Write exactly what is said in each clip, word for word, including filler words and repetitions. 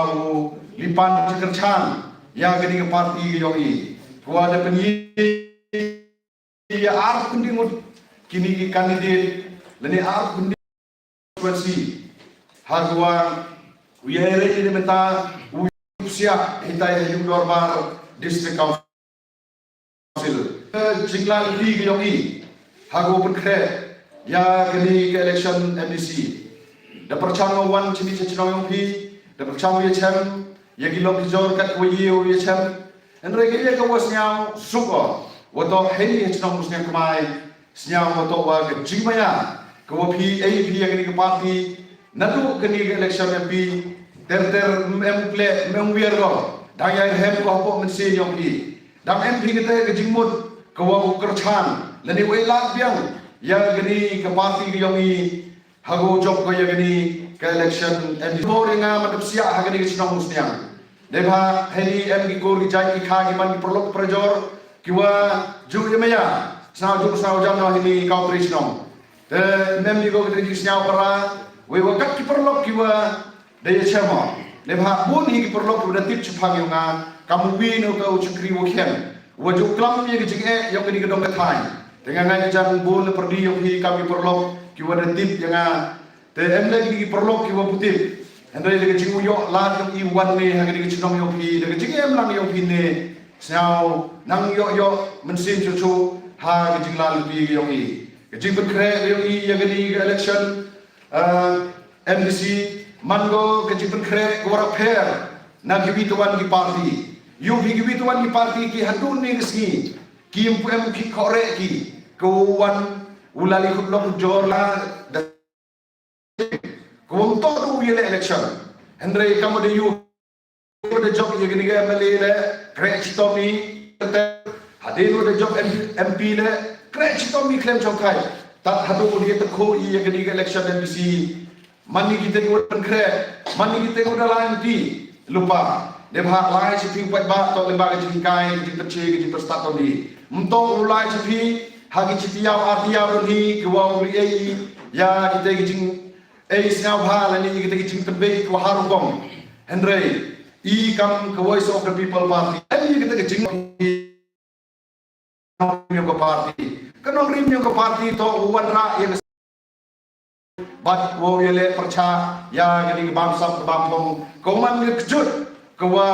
u Lipan Jingkyrchan ïa kane ka party ka jong i. Ka wa da pynïaid ïa arphew khyndai ngut kine ki candidate lane arphew khyndai constituency. Ha ka wa u ïa lei ne mynta u ïa psiah hitai ha ïing dorbar District Council. Council. Jinglalpi ka jong i ha ka wa pynkhreh ïa kane ka election M D C. Da pyrshang wan shane sha shnong jong phi, da pyrshang ïa shem ïa ki lok ki jor kat ka wa ïa u ïa shem. Hynrei ka ïa ka wa sñiaw suk o wa toh hei ha shnong Musniang Kmai, sñiaw wa toh wa ka jingmaïa ka wa phi ei phi ïa kane ka party. Naduh kane ka election M P ter ter, em pleh em wiar ko, dang ïa hem ko hapoh mynsiem jong phi. Dang em phi kata ka jingmut ka wa u kyrchan lane wa i lad biang ïa kane ka party ka jong i ha ka wa jop ko ïa kane ka election. Em di bor ïa nga ma da psiah ha kane ka shnong Musniang. Dei ba hei ni em ki kur ki jait ki kha ki man ki paralok parajor ki wa ju ïa maya sñiaw ju sñiaw jan no hei ni ka u tri shnong. Te mem ni ko ka dei sñiaw para wei wa kat ki paralok ki wa da ïa shem o. Dei ba bun hi ki paralok ki wa da tip shaphang ïa nga kam u wi no ka u chakri wa khian wa ju klam ïa ka jingeh ïa ka ding ka dong ka thaiñ. Te nga ngai ka jan bun la pyrdi ïa hi kam ki paralok ki wa da tip ïa nga. Te em le ki paralok ki wa pu tip. Hynrei le ka jing u ïoh lad ïa i wan ne ha ka ding ka chnong ïa hi da ka jing em lang ïa hi ne. Sñiaw nang ïoh ïoh mynsiem chuchu ha ka jinglalpi ka jong i. Ka jingpynkhreh ka jong i ïa kane ka election, eh, M D C, man ko ka jingpynkhreh ka wa rapher na kiwi tawan ki party. Ïoh hi kiwi tawan ki party ki haduh ne ka sngi ki ym pu em ki khoreh ki ka wan u lali khut lok jor la da Ka wang to du ïa le election. Hynrei kam da ïu da jop ïa kane ka M L A le kreh chitom i. Hadien da jop M P le kreh chitom i khlem chongkai. Tat haduh da ïa tyrkhu ïa kane ka election M D C. Mani kita ki wat pynkreh, mani kita ki wat da lai mti. Lypa. Dei ba lai shi phi pat ba to lypa ka jingkai ka jingpynche ka jingpynstat to di. Mto u lai shi phi ha ki chi tiaw ar tiaw don hi ki wa u ri ei ïa kita ki jing ei sngewbha lane ïa kita ki jingtynbei ki wa ha rukom. Hynrei i kam ka Voice of the People Party em ïa kita ki jing ka nongrim ïa ka party, ka nongrim ïa ka party to u wanrah ïa ka bad wow ïa leh pyrchah ïa kane ka bamsap ka bamphong ka man ka kjut ka wa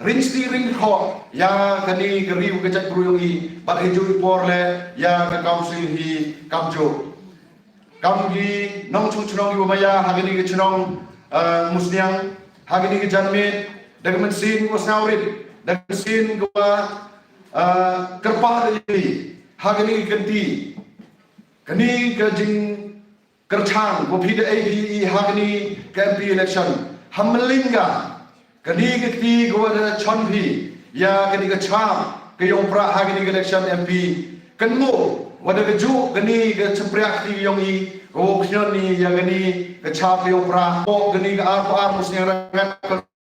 ring sdi ring khoh ïa kane ka ri ka jaitbru yong i bad hi ju i por leh ïa ka council hi kam ju. Kam ki nongchong chnong ki wa maya ha kane ka chnong, eh, Musniang ha kane ka janmiet da ka mynsiem ka wa sngewrit da ka mynsiem ka wa, eh, kyrpad ïa i ha kane ka kynti. Kane ka jing kyrchan ko phi da A P E ha kane ka M P election ha Malinga. Kane ka kti ka wa da chon phi ïa kane ka cham ka yong pra ha kane ka election M P. Kan mo wa da ka ju kane ka chapria kti yong i ka wa khñion i ïa kane ka cham ka yong pra ko kane ka ar ko ar Musniang Rngat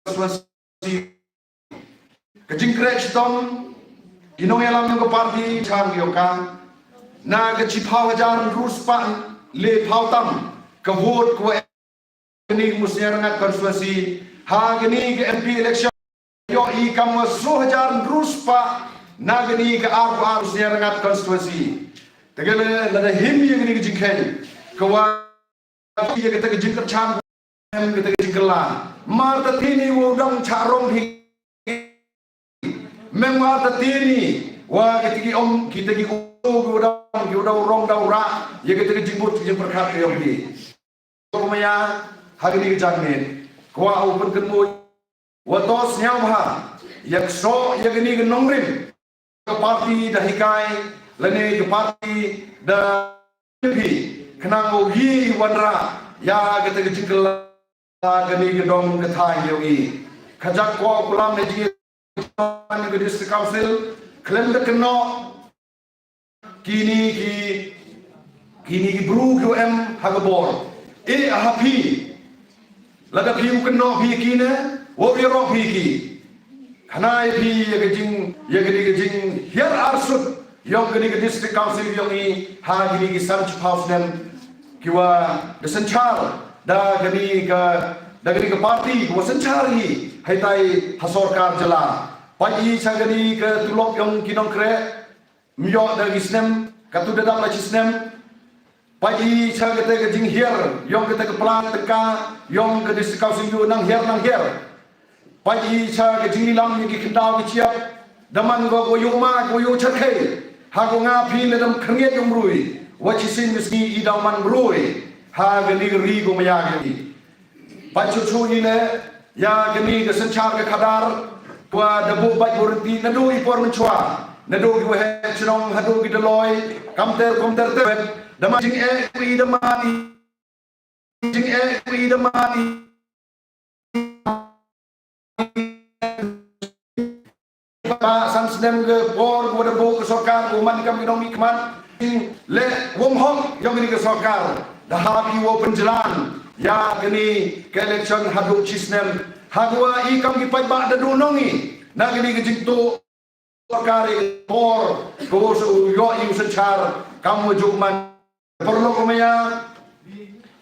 constituency. Ka jingkreh chitom i nongïalam yong ka party chang yong ka na ka chiphaw hajar hynru spah le phaw tam ka vote ka wa kane ka Musniang Rngat constituency ha kane ka M P election. Ïoh i kam wa so hajar hynru spah na kane ka ar ko ar Musniang Rngat constituency. Te ka le lada him ïa kane ka jingkheiñ ka wa ïa kata ka jingkyrchan em kata ka jingkylla. Mar ta tini wa u dang cha rong hi. Mem mar ta tini wa kata ki om kita ki u ki u dang ki u dang rong dang ra ïa kata ka jingbut ka jingpyrkhat ka yong hi. To maya ha kani ka jingmut ko wa u pynkynmaw wa to sngewbha ïa kso ïa kani ka nongrim ka party da hikai lane ka party da hi khnang u hi wanrah ïa kata ka jingkylla kani ka dong ka thaiñ ïong i. Ka jak ko u klam ne jingïa ka District Council khlem da kynnoh kini ki kini ki bru ki em ha ka bor. E ha phi lada phi u kynnoh phi kine wa u ïaroh phi ki. Khana ïa phi ïa ka jing ïa ka dei ka jing hiar arsut ïong kani ka District Council ïong i ha kini ki san chiphaw snem ki wa da synchar da kani ka da kane ka party ka wa synshar hi haitai ha sorkar jylla. Peit i cha kane ka tulop yong ki nongkreh, ym yoh da ki snem, katto da dap la chi snem. Peit i cha kata ka jinghiar yong kata ka plan tyngka yong ka District Council, ïoh nang hiar nang hiar. Peit i cha ka jingilam ïa ki khyndaw ki chiap. Da man ko ko ïoh ma ko ïoh cherkhei. Ha ko nga phi le dam khyrngiat ïoh mrui. Wa chi sien ka sngi i daw man mrui ha kane ka ri ko maya ka ri. Peit shuh shuh i le ïa kane ka synshar ka khadar. Wa da buh bad buh rynti naduh i por mynshuwa, naduh ki waheh chnong haduh ki daloi, kam ter kam ter ter. Da man jingeh i da man i jingeh i da man i ba san snem ka por ko da buh ka sorkar ko man kam ki nongmihkhmat. Leh wom hok yong kane ka sorkar da hap i wa pynjlan ïa kane ka election haduh chi snem. Ha ko wa i kam ki paidbah da duh nong i na kane ka jingtuh sorkar i por ko wa u ïoh i u synshar kam wa juk man. Paralok ko maya,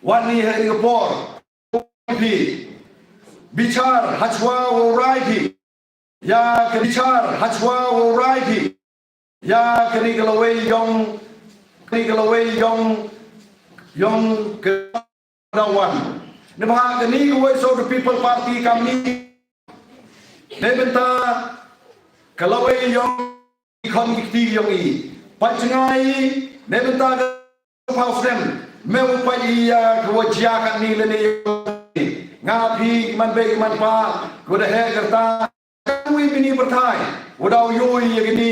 wan i ha kane ka por phi bichar hachwa wa u rai phi. Ïa ka bichar hachwa wa u rai phi ïa kane ka lawei yong, kane ka lawei yong, yong ka dawan. Neibhah kane ka Voice of the People Party kam mih neibynta ka lawei yong i khon ki kti yong i. Peit jngai neibynta ka phaw snem me u peit ïa ka wa jia katne lane. Nga phi ki man bei ki man pa ko da heh ka rta. Ka wi bini pyrthai wa daw ïoh ïa kane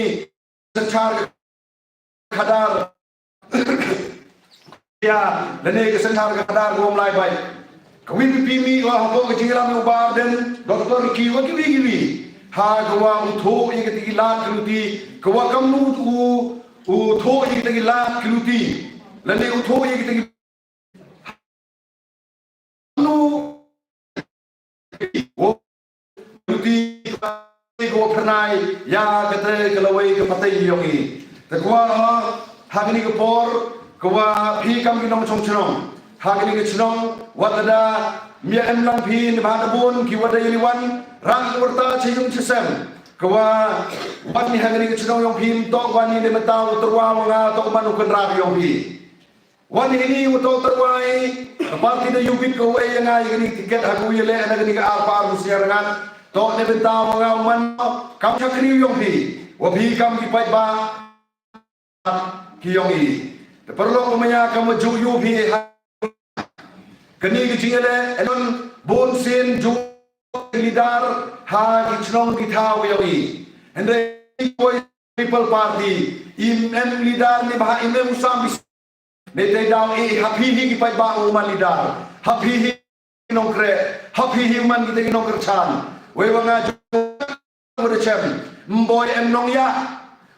ka synshar ka khadar. Ïa lane ka synshar ka khadar ko mlai bai. Ka wi phi mi wa hapoh ka jingïalam u Bah Ardent, Doctor Ricky wa ki wi ki wi. Ha ka wa u thoh ïa kata ki lad ki luti, ka wa kam u u thoh ïa kata ki lad ki luti. Lane u thoh ïa kata ki luti ko phyrnai ïa kata ka lawei ka pateng yong i. Te kwah ha kane ka por kwah phi kam ki nongchong chnong ha kane ka chnong wat lada mia em lang phi ni ba da bun ki wada i wan rang warta cha yung cha sem. Kwah wan ni ha kane ka chnong yong phi mto wan ni ne mata u terwa wa nga to man u kynrad yong phi. Wan hini u to terwai ka parti da yubit ko wei ïa nga ïa kani tiket ha ku ïa le na kani ka ar par musia rangat. To ne bynta wa nga u man kam chakri yong phi wa phi kam ki paidbah ki yong i. Te paralok u maya kam ju yu phi ha kani ki jingïaleh elon bun sien ju leader ha ki chnong ki thaw yong i. Hynrei People Party im em leader ni ba im em u sam bis. Ne te daw i ha phi hi ki paidbah u man leader. Ha phi hi nongkreh. Ha phi hi man ki te ki nongkreh chan. Wei wa nga ju wa da chem. Mboi em nong ya.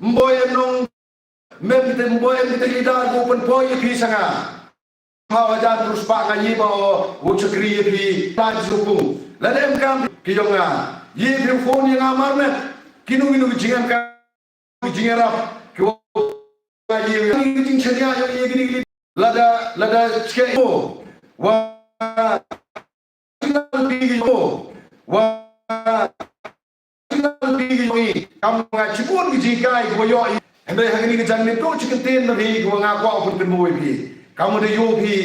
Mboi em nong mem ki te mboi em ki te leader ko pynpoi i phi sanga. Phaw hajar ruspah nga yi ba o u chakri i phi. Plan supung. Lada em kam ki yong nga. Yi phi phone ya nga mar met. Kinu kinu ki jingem kam. Ki jingïarap ki wa ye ki jingchania yong ye kini kini lada lada chke mo wa wa kam nga chibun ki jingkai ki wa yo i hynrei ha kini ki jang ni to chikin tin na phi ki wa nga kwa pun kin mo phi kam da yo phi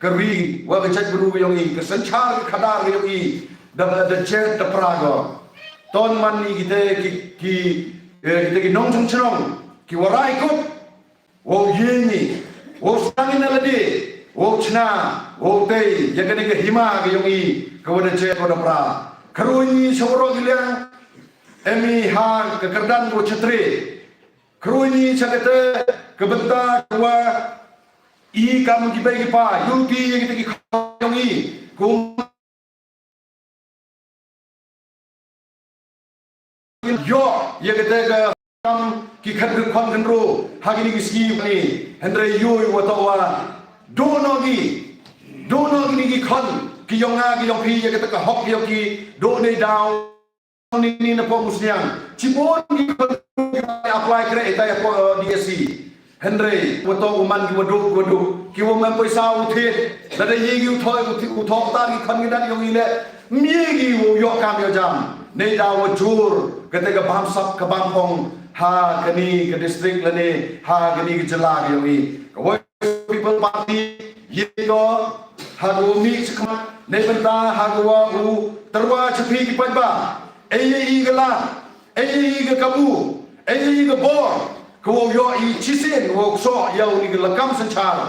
ka ri wa ka chak bru yong i ka sanchar ka khadar yong i da da jet da prago. Ton man ni kita ki ki eh, kita ki nong chung chnong ki warai kut. Wow yini wow sang ina ladi wow chna wow tei ya kani ka hima ka yong i ka wada chet wada pra. Karuni sawro gilang emi ha ka kerdan wow chatre. Karuni chakate ka benta ka wa i kam ki bai ki pa yuti ya kita ki yong i kum yo ya kata ka kam ki khat ka khon kan ro ha kini ki sngi ni hynrei yo wa to wa do no gi do no gi ni ki khon ki yong nga ki yong phi ya kata ka hok yong ki do ne daw ni ni na po musniang chibon ki khon apply kre ita ya po D S C. Hynrei wat tong u man ki wa duk, wa duk, ki wa man poisa u thied. Lada ye ki u thoi, u thi-, u thok ta ki khon ki dat yong i leh, mih ki wow yoh kam yoh jam. Nei da wa jur kata ka bamsap ka bamphong ha kani ka district lane ha kani ka jylla ka yong i. Ka Voice of People Party ye ko ha ka wa mih chakhmat neibynta ha ka wa u tyrwa cha phi ki paidbah. Ei ei i ka lad, ei ei i ka kabu, ei ei i ka bor, ka wow yoh i chisien wow ksoh ïa u ni ka lakam synchar.